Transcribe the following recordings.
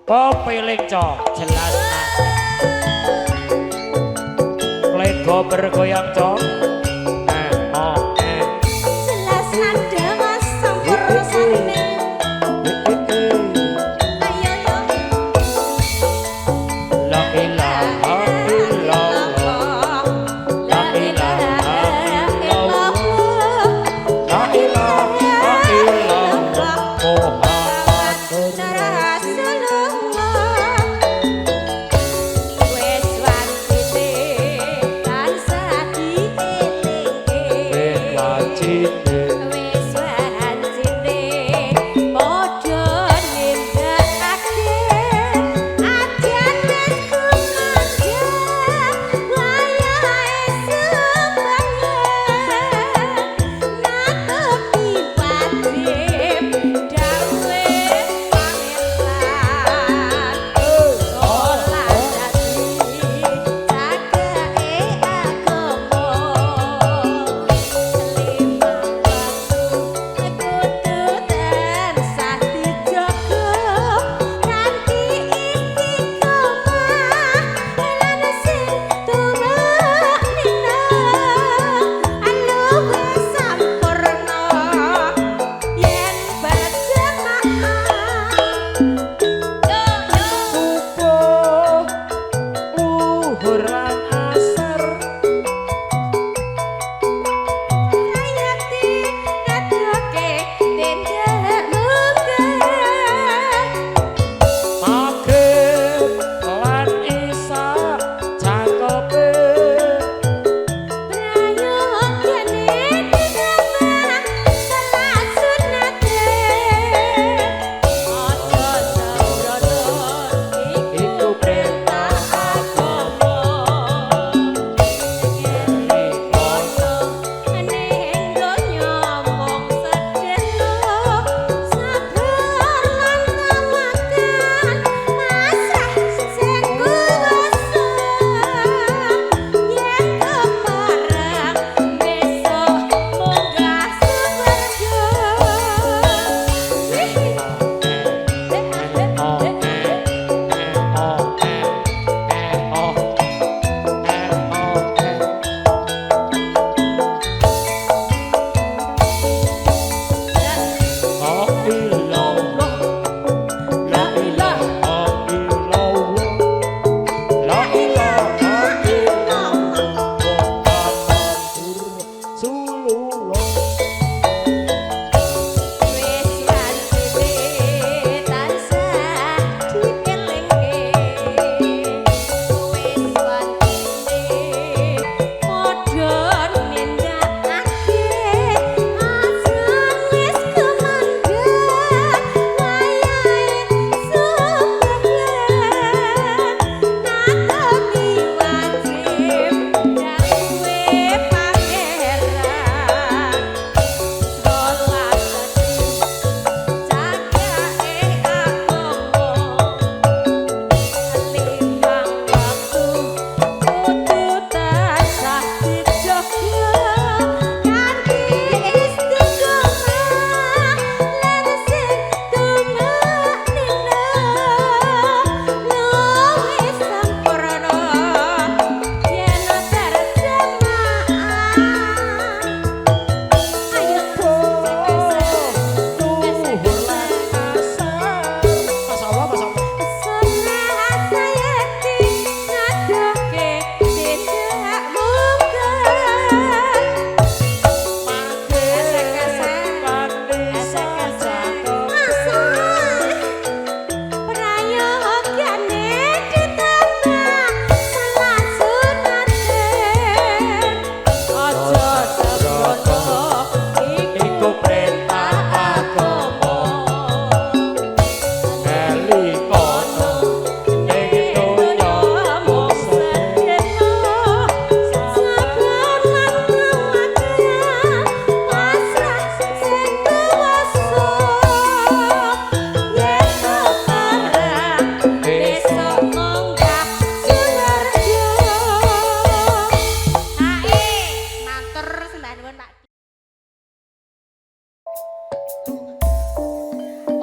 Kopiling cok jelas nada. Klego bergoyang cok. Eh oh eh. Jelas nada, Mas, sampur sarine. Ayo yo. La ilaha illallah. La ilaha illallah. La ilaha illallah. Muhammadur Rasulullah. Wis wasite tansah dieling.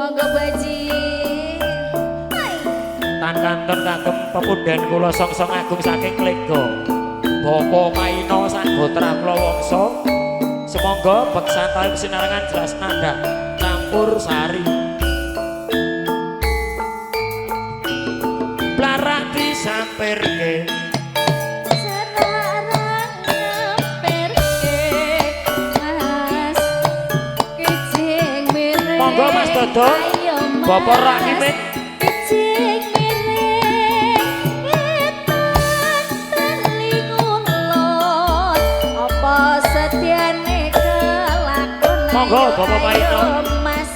Monggo Bu Haji. Hai. Tan kantun kagem pepundhen kula songsong agung saking Klega. Bapak Paino sagotra kula wangsa. Sumangga beksan tawi sinarengan jelas nada campur sari. Blarak disampirke Selarang nyampirke Mas kijing miring. Monggo Mas Dodo. Ayo Mas. Bapak Rakimin. Kijing miring etan telingu lon. Apa setiane kelakon. Monggo, Ayo, Bapak Paino. ayo, Mas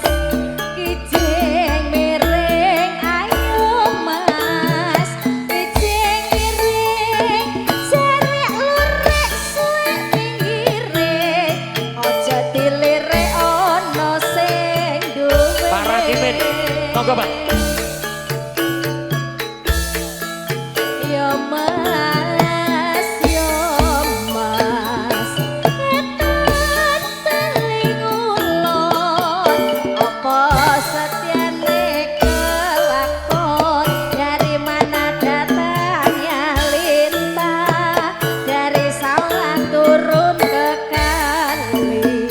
kijing miring ayo Mas kijing miring jarek lurek suwek pinggire aja dilirek ana sing duwe. Pak Rakimin. Monggo Pak. Ya Mas, ya Mas, etan telingu lon, apa setiane kelakon, dari mana datangnya lintah, dari sawah turun ke kali,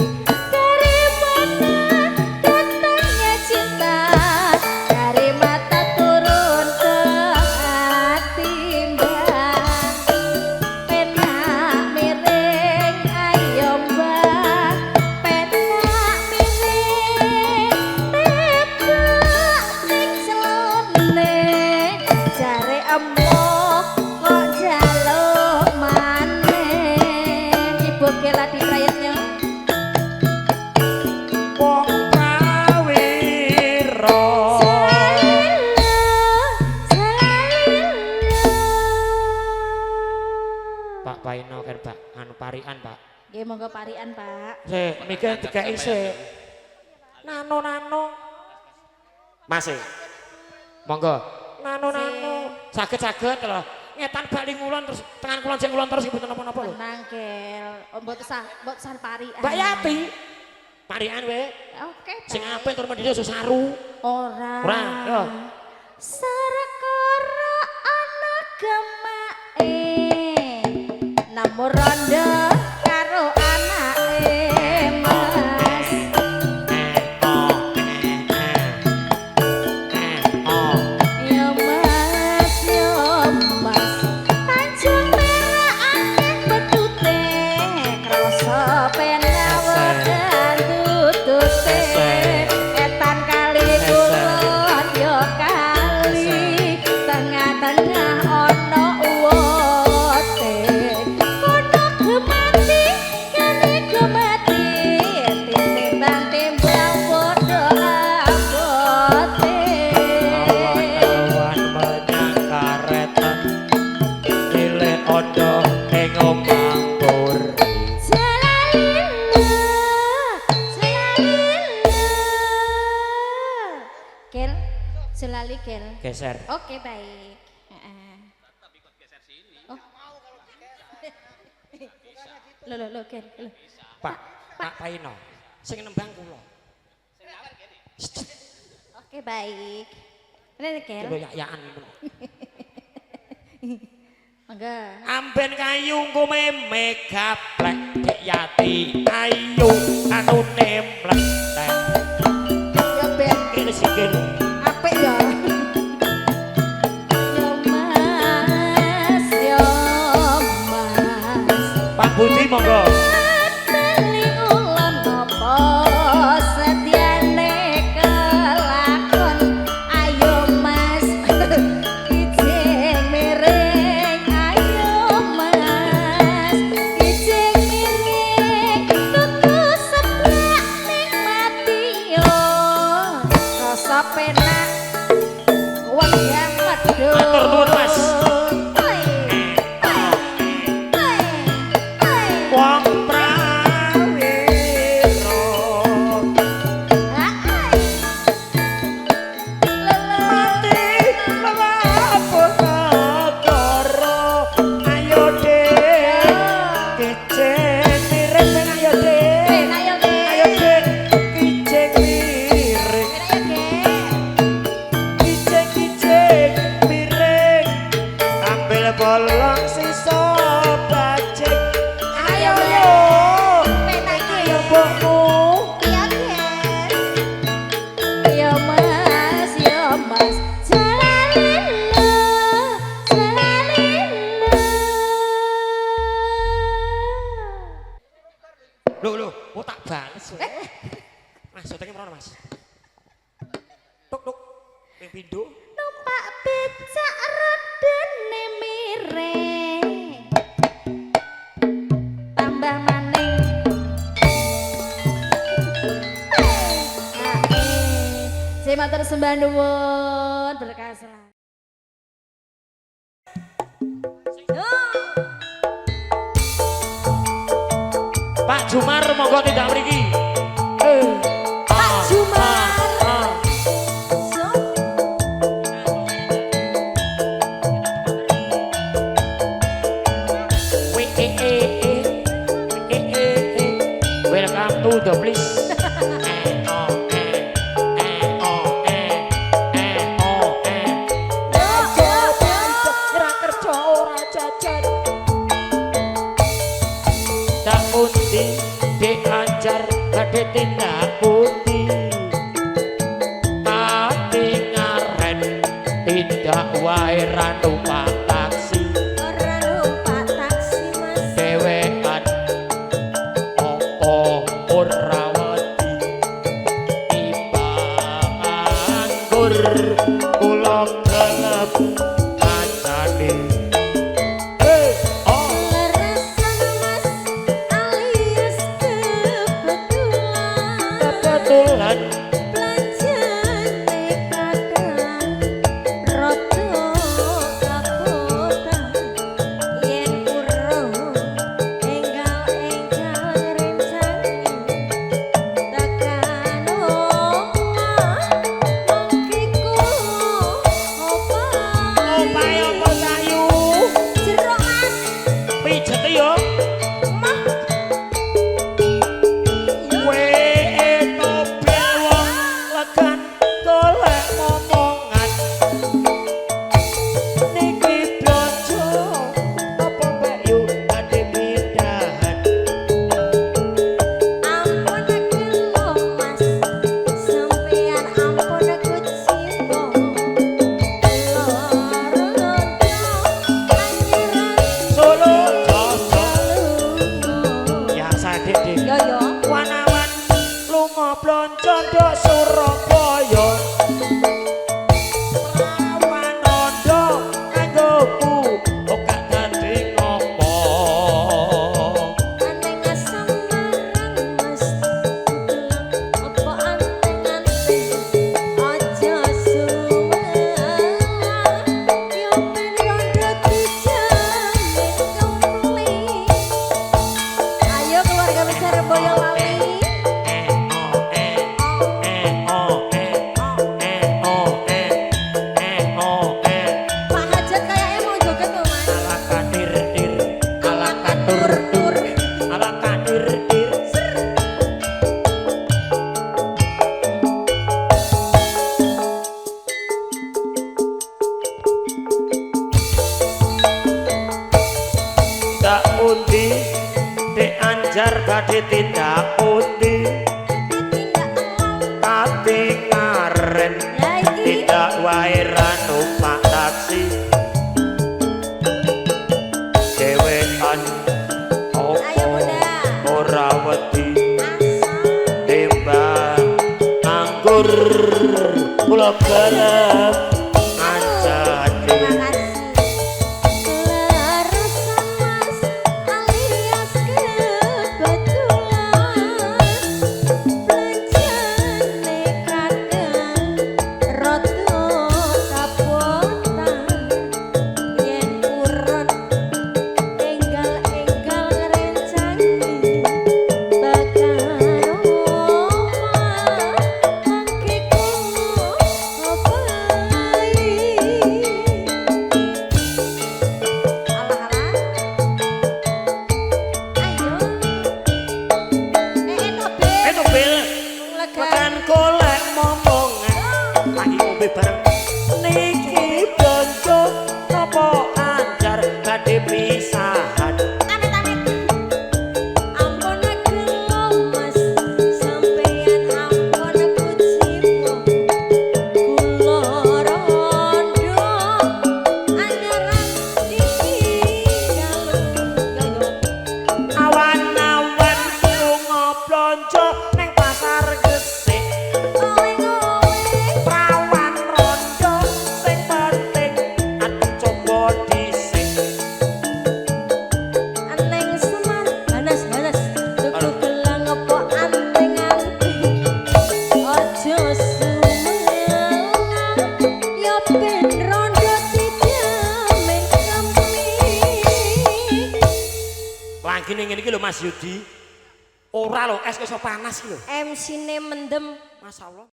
dari mana datangnya cinta, dari mata turun ke hati mbak. Penak miring ayo mbak, penak miring tebak ning celone, jare emoh kok jaluk maneh. Ibu Kela di Prayitno. Wong prawira. Jalilo, jalilo. Pak Paino kan Pak, anu parikan Pak. Nggih monggo parikan Pak. Sik, mikir dikeki sik. Nano-nano. Mas e. Monggo. Nano-nano. Saged-saged lho. Ngetan bali ngulon terus tengan kulon sing ngulon terus mboten napa-napa lho. Tenang Kel, oh, mbok sah parikan. Mbak Yati. Parikan we. Oke. Sing baik. apik tur mendino aja saru. Ora. Ora, yo. Sarekara ana gemake. Namung rondo karo anake Mas. Eh, oh, eh, eh. Eh, oh. Ya Mas, ya Mas. Tanjung Perak akeh bedute, krasa penawedan tutute. Etan kali kulon ya kali, tengah-tengah ana uwote. Kono gemati, kene gemati, timbang-timbang padha abote. Awan menyang karetan nyilih ondo ing omah mburi. Jalalila, jalalila. Kel, jelali Kel. Geser. Oke baik. Heeh. Oh. Loh, loh, loh, Kel. Loh. Pak, Pak Paino. Sing nembang kula. Oke baik. Rene Kel. Lho yak-yakan. Monggo. Amben kayu ngome gaplek Dek Yati ayu anune mlethek. Ya ben Kene sikil. apik ya. Ya Mas, ya Mas. Pak Budi monggo. Teling ulon apa setiane kelakon ayo Mas kijing miring ayo Mas kijing miring tuku seblak ning mati yo rasa penak wegah medhun. Matur nuwun, Mas. Oi, oi, oi, oi. Wong prawira. Mati lelapun negara. Ayo Dek, kijing miring ben ayo Dek. Ben, ayo, Dek. Ayo Dek, kijing miring. Syutinge merono, Mas. Tuk tuk. Ping pindho. Numpak becak rodane miring. Tambah maning. Saya matur sembah nuwun berkah selalu. Pak Jumar monggo tindak mriki. Pak Jumar. W E E E E E E. Welcome to the place. E O E E O E E O E. Ora kerja ora jajan. Tak pundi diajar badhe tindak pundi. Ati ngaren tindak wae ra numpak taksi. Ora numpak taksi, Mas. Dewean apa ora wedi timbang anggur kula gelem kancane. Oh. Leresan, Mas, alias kebetulan. Kebetulan. Belanjane kadang rada kabotan. Yen urung enggal-enggal rencange tekan omah mangke kula Omahe opahi. apa sayu? Jeruk, Mas. Pijeti yo. Mah. Kowe tobel wong legan golek momongan. Niki blonjo apa Mbak Yu badhe pindahan? Ampun gelo, Mas, sampeyan ampun kuciwa. Loro londo anyaran Solo Jojo. lunga. Ya sadik dik. Yo yo. Wanawan lunga blonjo nduk Surabaya. Prawan rondo nganggoku ora dadi ngopo. Aneng asamaran, Mas, gelem apa anteng-anteng aja suwelah. Yo ben rondo dijamin komplit. Ayo keluarga besar Boyolali. E O E E O E E O E E O E. Pak Hajat kayaknya mau joget tuh, Mas. Ala kadir dir, ala katur tur, ala kadir dir. Tak pundi Dek Anjar badhe tindak pundi? Tindak emong. Kate ngaren Lah iki. tindak wae ra numpak taksi. Dewean Ayo, opo Bunda. ora wedi Asam. timbang anggur kula gelem ngancane. Terima kasih. Leresan, Mas, alias kebetulan. Belanjane kadang rada kabotan. Yen urun enggal-enggal ngrencangi tekan omah mangke kula opahi. Alah alah. Ayo. Eh tobe. Eh tobel Legan. makan golek momongan lagi ngombe bareng. Niki blonjo napa Anjar badhe pisahan? Amit amit. Ampun gelo, Mas, sampeyan ampun kuciwa. Kula rondo anyaran ditinggal. Yo yo. Awan-awan lunga blonjo neng pasar Gresik. Mas Yudi. Ora lho, es iso panas iki lho. MC-ne mendem. Masyaallah.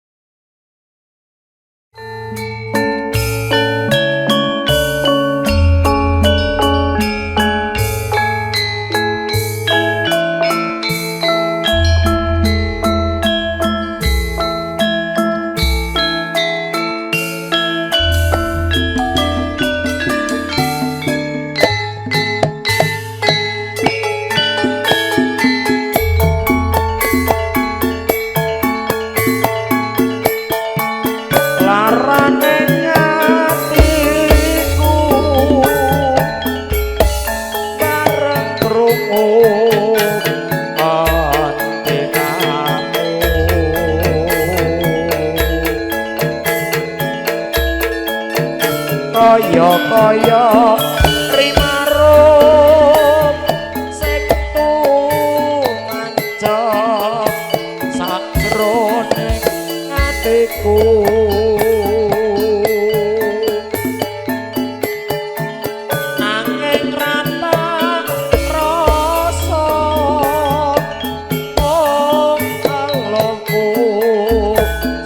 Kaya rimarum sing tumancep sajroning atiku nanging ra tak rasa mung eluhku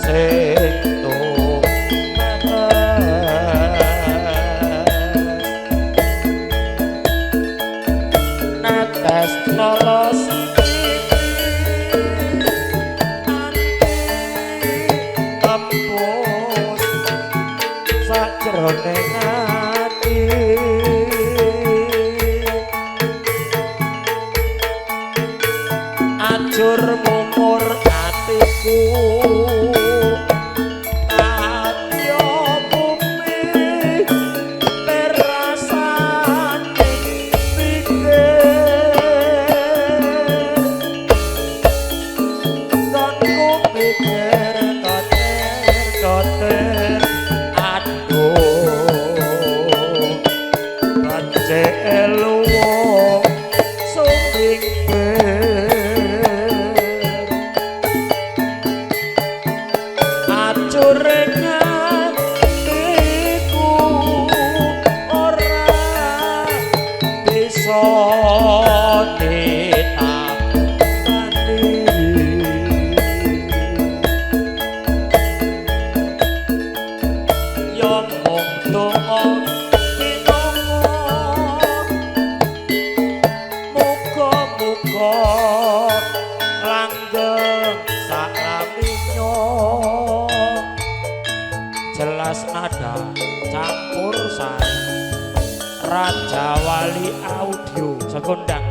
sing netes neles tembus sajroning ati ajur mumur atiku jelas nada campur sari Raja Wali Audio sekondang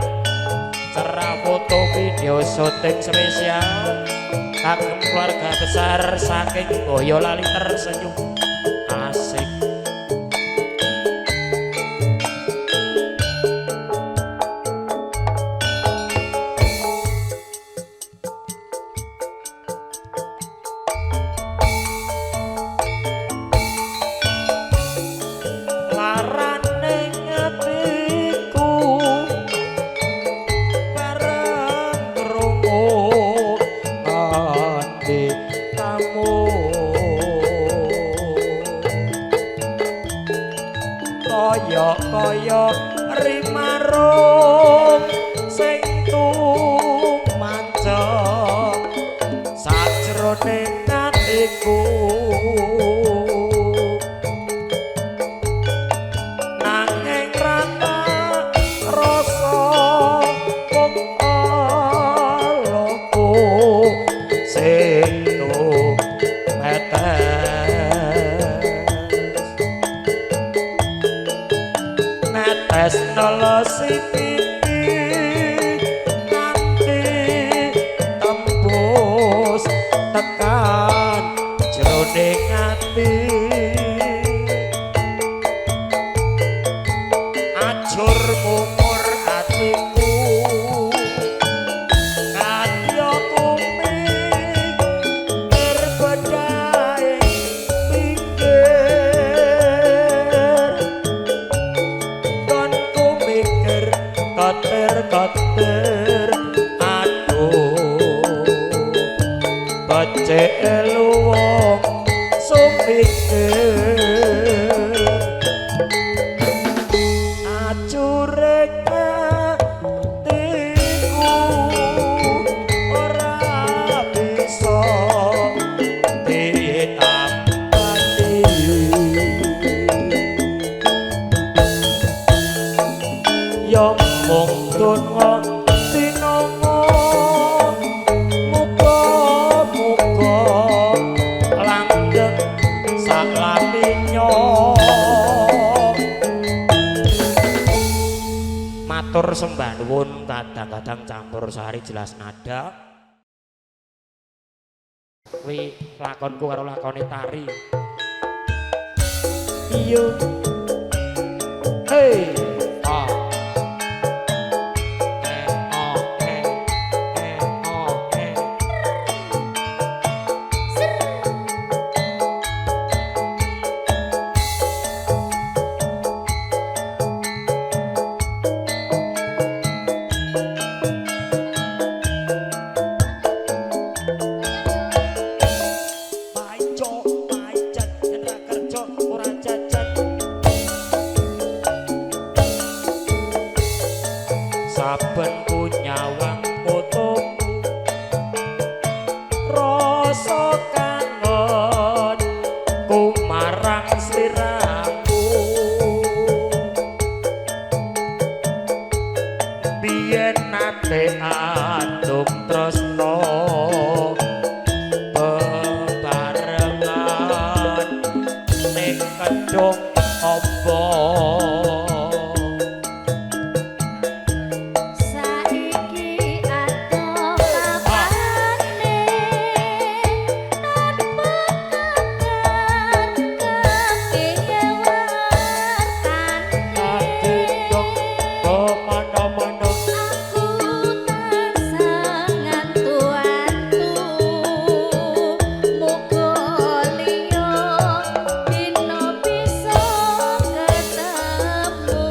cerah foto video syuting spesial kagem keluarga besar saking Boyolali tersenyum asik. Kaya rimarum sing tumancep sajroning atiku nanging ra tak rasa mung eluhku sing tumetes netes nelesi pipi nganti tembus tekan jroning ati ajur mumur atiku kadya kumikir bedhae pinggir koter-koter aduh becik luwung sumikir acure atiku Matur sembah nuwun kadang-kadang campur sari jelas nada. Kuwi lakonku karo lakone tari. Iya. Hey. Ah. E O E E O E. Paco, pacat, yen ra kerja ora jajan. Saben ku nyawang fotomu rasa kangen ku marang sliramu. Biyen nate andung tresno bebarengan ning kedung amba. Saiki adoh papane tanpa kabar kepiye wartane. Kadung kemana-mana Aku tansah ngantu-antu muga liya dina bisa ketemu.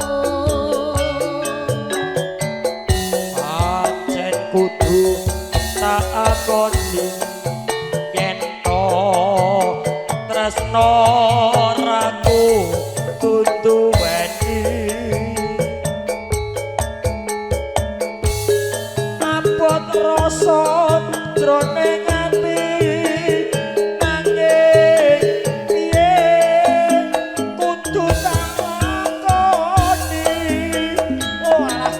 Pancen kudu tak akoni yen to tresno ra kudu duweni. Abot rasa jroning ati nanging piye kudu tak lakoni. Oh alah,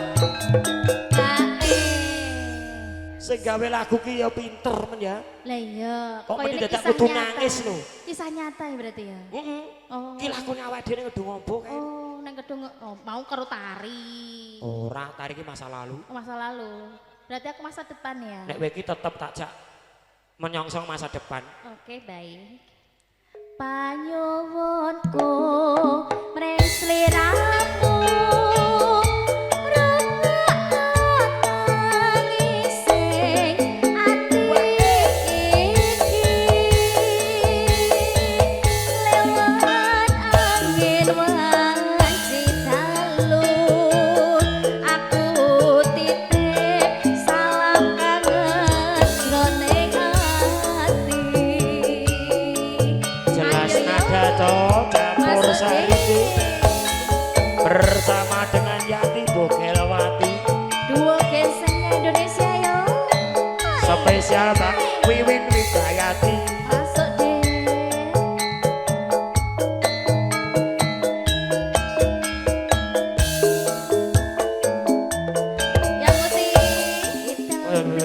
Ae. sing gawe lagu ki ya pinter men ya. Lah iya, Kok kayane meni dadak kisah kudu nyata. nangis lho. Kisah nyata ya berarti ya. Heeh. Oh. Ki lakone awake dhewe ning Kedung Ombo kae. Oh, nang Kedung oh, mau karo tari. Ora, tari ki masa lalu. Masa lalu. Berarti aku masa depan ya. Nek kowe ki tetep tak jak menyongsong masa depan. Oke, baik. Panyuwunku mring sliramu tangis ati iki lewat angin wanci dalu aku titip salam kangen jroning ati. Jelas Ayo, yo. nada cok campur Masuk sari deh. bersama dengan Yati Bogelwati. Duo gensengnya Indonesia yo. Spesial Mbak Wiwin Widayati. Masuk deh. Yang putih hitam.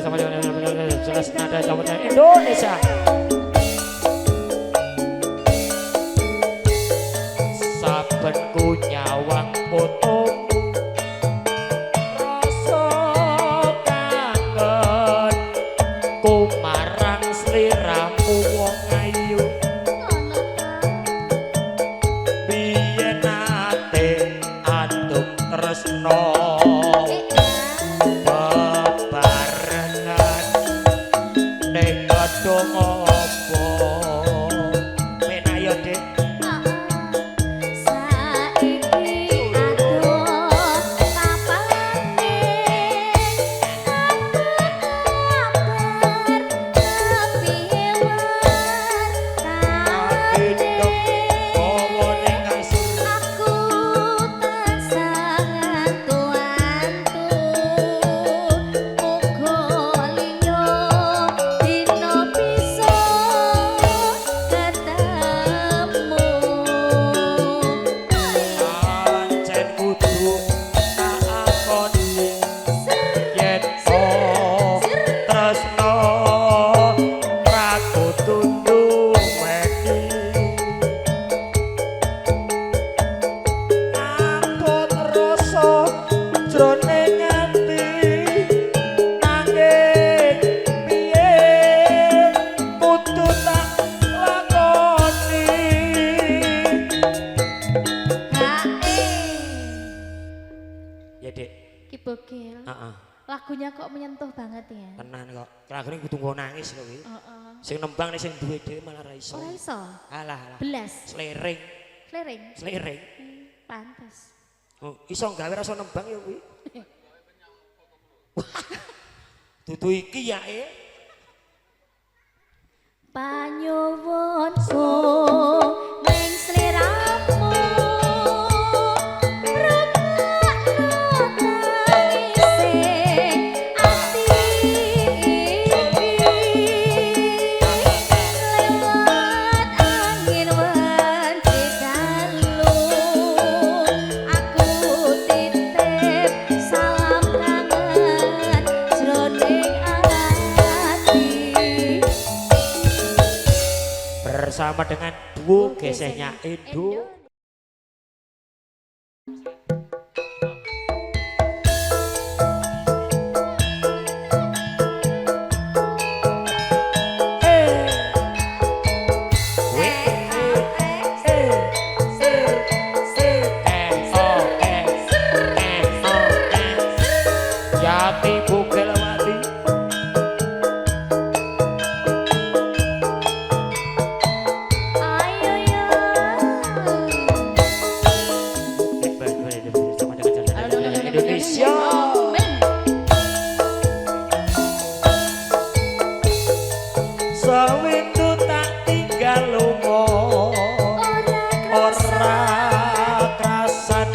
Jelas nada campur sari Indonesia. Saben ku nyawang fotomu rasa kangen ku marang sliramu wong ayu. Ngono ta. Biyen nate andung tresno Eh, ah. bebarengan ning kedung apa. Penak yo Dik. Saiki adoh papane tanpa kabar kepiye wartane. kok menyentuh banget ya. Tenan kok. Lagune kudu nggo nangis lho kuwi. Heeh. Sing nembang nih sing duwe dhewe malah ra iso. Ora iso. Alah alah. Belas. Slering, Slering. slering. Pantes. Oh, iso gawe rasa nembang ya kuwi. Dudu iki ya eh. Panyuwunku ning sliramu rungokno tangise ati iki lewat angin wengi dalu aku titip salam kangen jroning ati. Bersama dengan duo gesehnya Indo. W E S O S O S Yati Bukelwati. Ayo ya. Bersama dengan Indonesia. Sewindu tak tinggal lunga ora krasan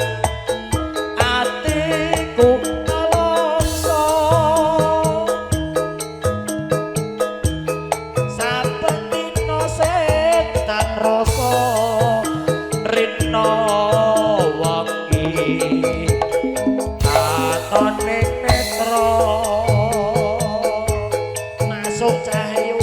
atiku nelongso saben dina sing tak rasa rina wengi katone netra masuk cahyo.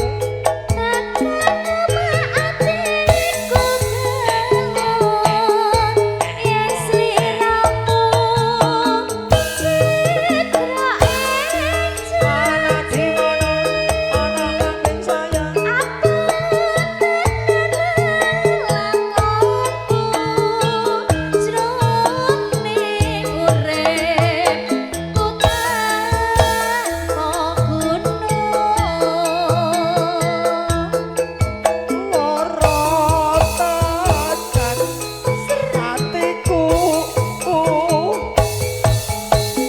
Ana diwono ana kang sayang. Lara tekan atiku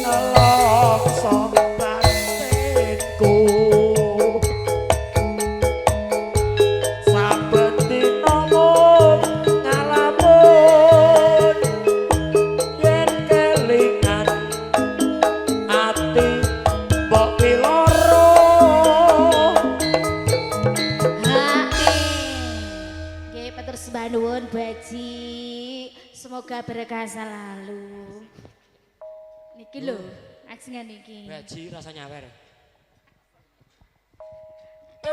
nelongso batinku saben dina mung ngalamun yen kelingan ati mbok piloro. Nggih, matur sembah nuwun Bu Haji. Semoga berkah selalu. Niki lho, ajengan niki. Baji rasa nyawer. Aku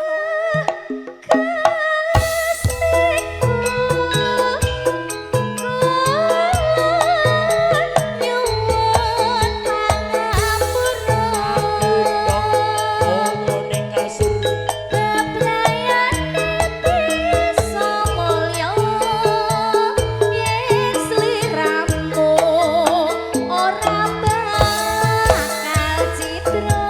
dong ning kasur. Ora bakal cidra.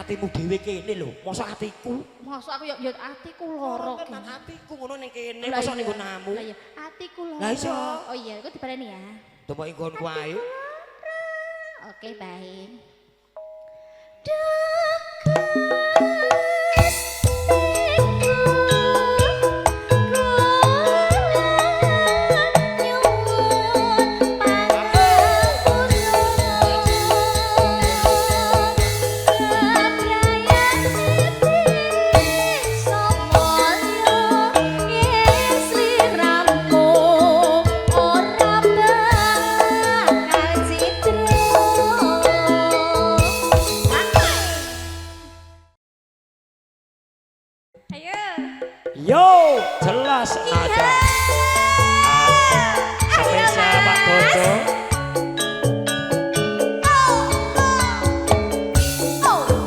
Atimu dhewe kene lho, mosok atiku? Mosok aku ya atiku loro ki. Atiku ngono ning kene, mosok ning nggonamu. Lah iya, atiku loro. Lah iso. Oh iya, iku dibaleni ya. Demoki nggonku ae. Oke, baik. Yo, jelas ada. Spesial Pak Bodo.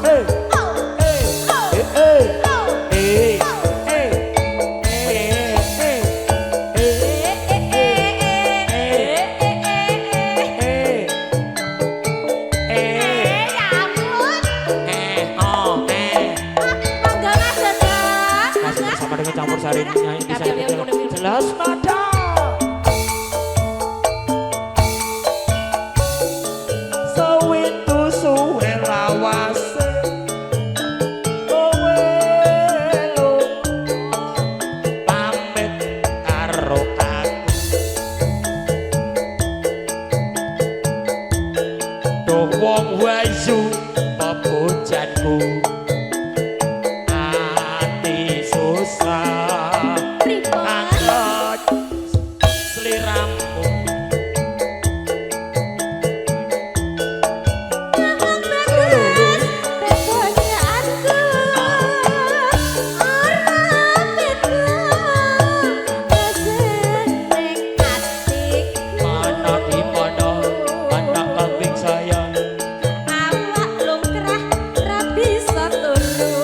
Eh, eh, eh, eh, eh, eh, oh, eh. Masih bersama dengan campur sari nyanyi bisa jelas nada. Sewintu suwe lawase kowe lunga pamit karo aku. Duh wong wayu pepujanku. Susah angkat seliramu bagus pegojaanku ora beda seneng atiku mana di mana anak kambing sayang awak lungkrah ra bisa turu.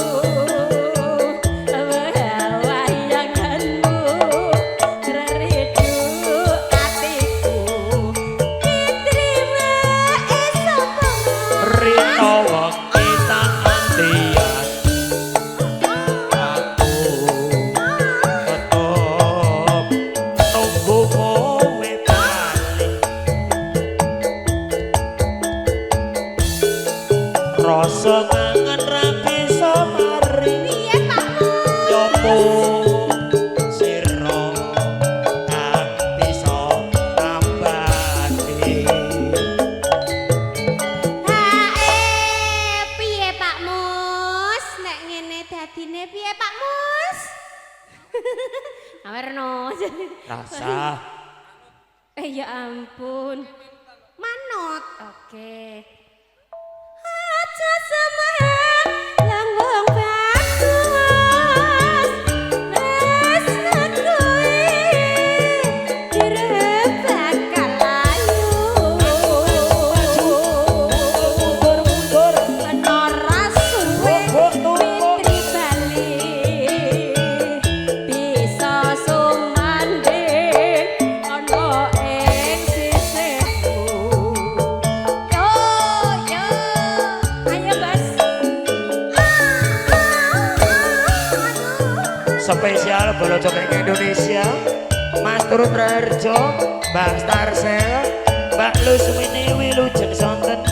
Rasa kangen ra bisa mari. Piye Pak Mus? Yopo sira kang bisa nambani. Hae, piye Pak Mus? Nek ngene dadine piye Pak Mus? Awerno. Rasa. Ya ampun. Manut. Oke. Aja semen lang wong bagus tresnaku dire bakal ayu Mundur-mundur ora suwe fitri bali bisa sumanding ana ing sisihmu. Yo yo ayo Bas. Spesial Bolo Cokek Indonesia, Mas Turut Raharjo, Mbak Starsel, Mbak Lusmini Wilujeng Sonten,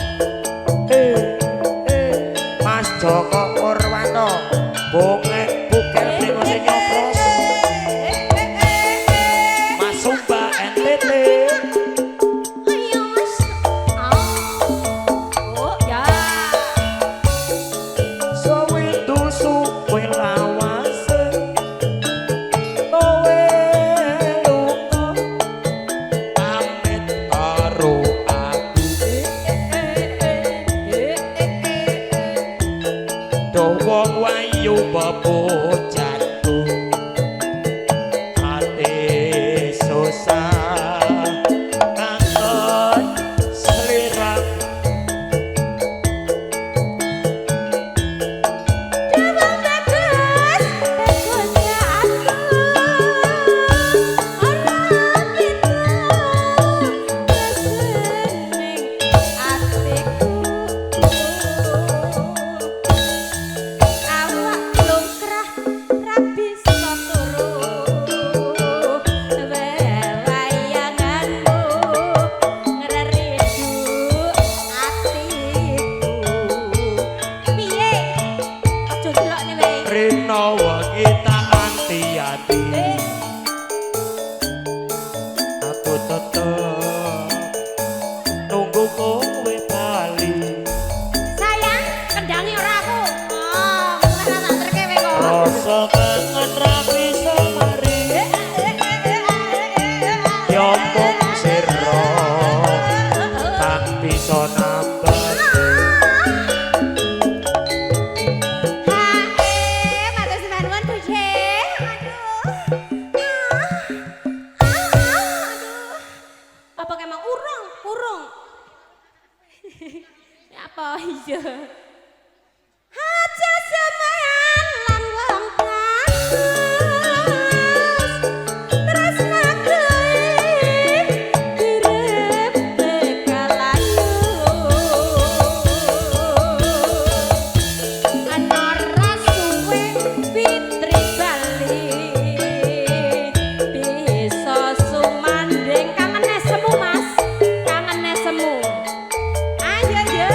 Mas Joko Purwanto, Bongek Bukel Brengose Nyobros, Mas Sumba NTT, Ayo Mas. Oh ya. Sewintu suwe lawase kowe lunga pamit karo aku. Duh wong wayu pepujanku ati susah kangen sliramu. Dawang bagus pegojaanku ora beda seneng atiku. bisa nambah. Hae, matur sembah nuwun Bude. Aduh. Aduh. Apa kemang urung, urung. Ya apa iya. Aja semean lan wong bagus. Tresnaku direp kalayu. Anora suwe fitri bali bisa sumanding kangen semu Mas, kangen semu. Ayo yo.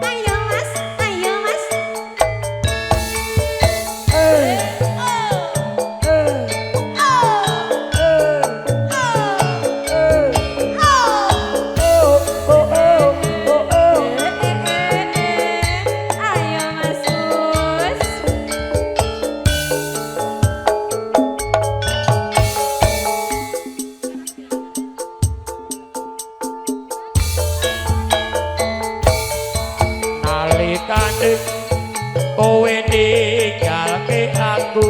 Ayo Mas, ayo Mas. Eh, Oh, eh, oh, eh, oh, eh. oh. Oh, oh, oh, oh, oh. Eh, eh, eh, eh. Ayo Mas Mus. Nalikane kowe ninggalke aku,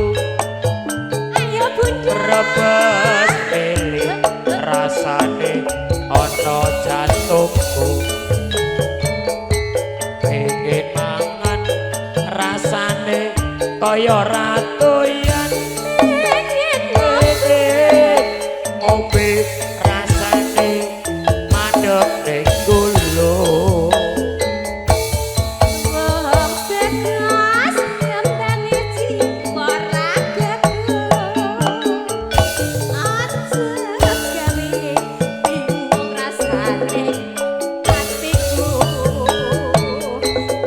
Ayo Bunda. rebes eling rasane ana jantungku, pengen mangan rasane kaya ratoyan, Pengen pengen ngombe rasane mandek ning gula. Wong bekas kembangé jiwa ragaku. Aja gawe bingung rasane atiku.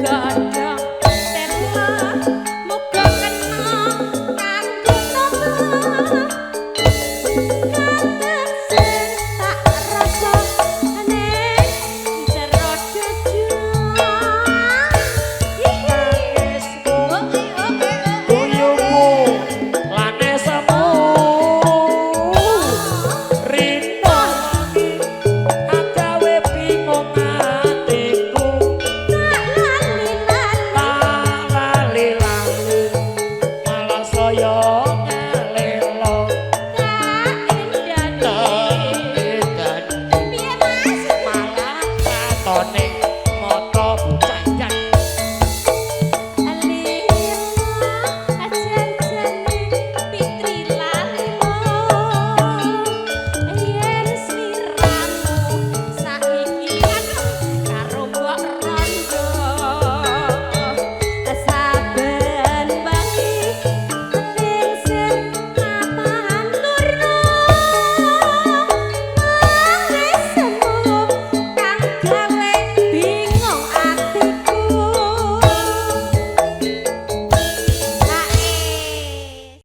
Godhong tela muga kena kanggo toba. Kadang sing tak rasa ning jero dodo. Tangismu guyumu lan esemu rino wengi agawe bingung atiku, tak lali lali malah saya ngalelo edan malah katone.